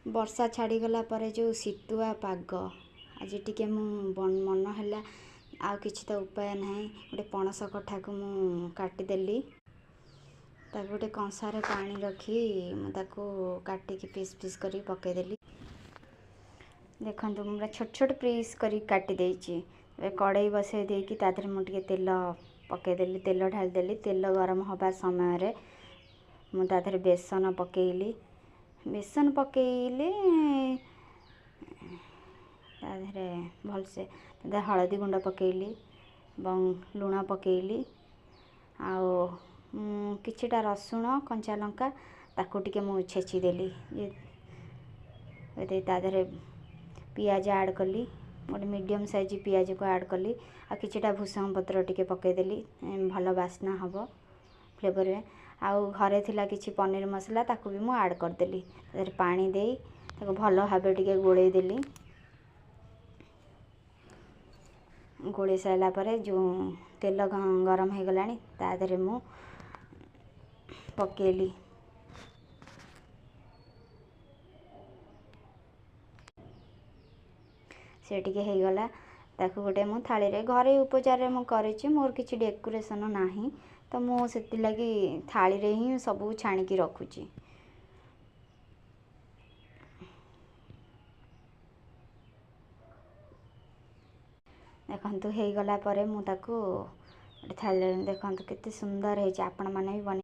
ବର୍ଷା ଛାଡ଼ିଗଲା ପରେ ଯେଉଁ ଶୀତୁଆ ପାଗ, ଆଜି ଟିକେ ମୁଁ ମନ ହେଲା, ଆଉ କିଛି ତ ଉପାୟ ନାହିଁ, ଗୋଟେ ପଣସ କଠାକୁ ମୁଁ କାଟିଦେଲି। ତାକୁ ଗୋଟେ କଂସାରେ ପାଣି ରଖି ମୁଁ ତାକୁ କାଟିକି ପିସ୍ ପିସ୍ କରିକି ପକାଇଦେଲି। ଦେଖନ୍ତୁ, ମୁଁ ପୁରା ଛୋଟ ଛୋଟ ପିସ୍ କରିକି କାଟି ଦେଇଛି। ଏବେ କଡ଼େଇ ବସାଇ ଦେଇକି ତା ଦେହରେ ମୁଁ ଟିକେ ତେଲ ପକାଇଦେଲି, ତେଲ ଢାଳିଦେଲି। ତେଲ ଗରମ ହେବା ସମୟରେ ମୁଁ ତା ଦେହରେ ବେସନ ପକାଇଲି। ବେସନ ପକାଇଲି, ତା ଦେହରେ ଭଲସେ ହଳଦୀ ଗୁଣ୍ଡ ପକାଇଲି ଏବଂ ଲୁଣ ପକାଇଲି, ଆଉ କିଛିଟା ରସୁଣ, କଞ୍ଚା ଲଙ୍କା ତାକୁ ଟିକେ ମୁଁ ଛେଚିଦେଲି। ତା ଦେହରେ ପିଆଜ ଆଡ଼୍ କଲି, ଗୋଟେ ମିଡ଼ିୟମ୍ ସାଇଜ୍ ପିଆଜକୁ ଆଡ଼୍ କଲି, ଆଉ କିଛିଟା ଭୃସଙ୍ଗ ପତ୍ର ଟିକେ ପକାଇଦେଲି, ଭଲ ବାସ୍ନା ହେବ ଫ୍ଲେଭରରେ। ଆଉ ଘରେ ଥିଲା କିଛି ପନିର ମସଲା, ତାକୁ ବି ମୁଁ ଆଡ଼୍ କରିଦେଲି। ତା ଦେହରେ ପାଣି ଦେଇ ତାକୁ ଭଲ ଭାବେ ଟିକେ ଗୋଳେଇ ଦେଲି। ଗୋଳେଇ ସାରିଲା ପରେ ଯେଉଁ ତେଲ ଗରମ ହେଇଗଲାଣି, ତା ଦେହରେ ମୁଁ ପକାଇଲି। ସେ ଟିକେ ହେଇଗଲା, ତାକୁ ଗୋଟେ ମୁଁ ଥାଳିରେ, ଘରୋଇ ଉପଚାରରେ ମୁଁ କରିଛି, ମୋର କିଛି ଡେକୋରେସନ୍ ନାହିଁ, ତ ମୁଁ ସେଥିଲାଗି ଥାଳିରେ ହିଁ ସବୁ ଛାଣିକି ରଖୁଛି। ଦେଖନ୍ତୁ, ହେଇଗଲା ପରେ ମୁଁ ତାକୁ ଗୋଟେ ଥାଳିରେ, ଦେଖନ୍ତୁ କେତେ ସୁନ୍ଦର ହେଇଛି। ଆପଣମାନେ ବି ବନେଇ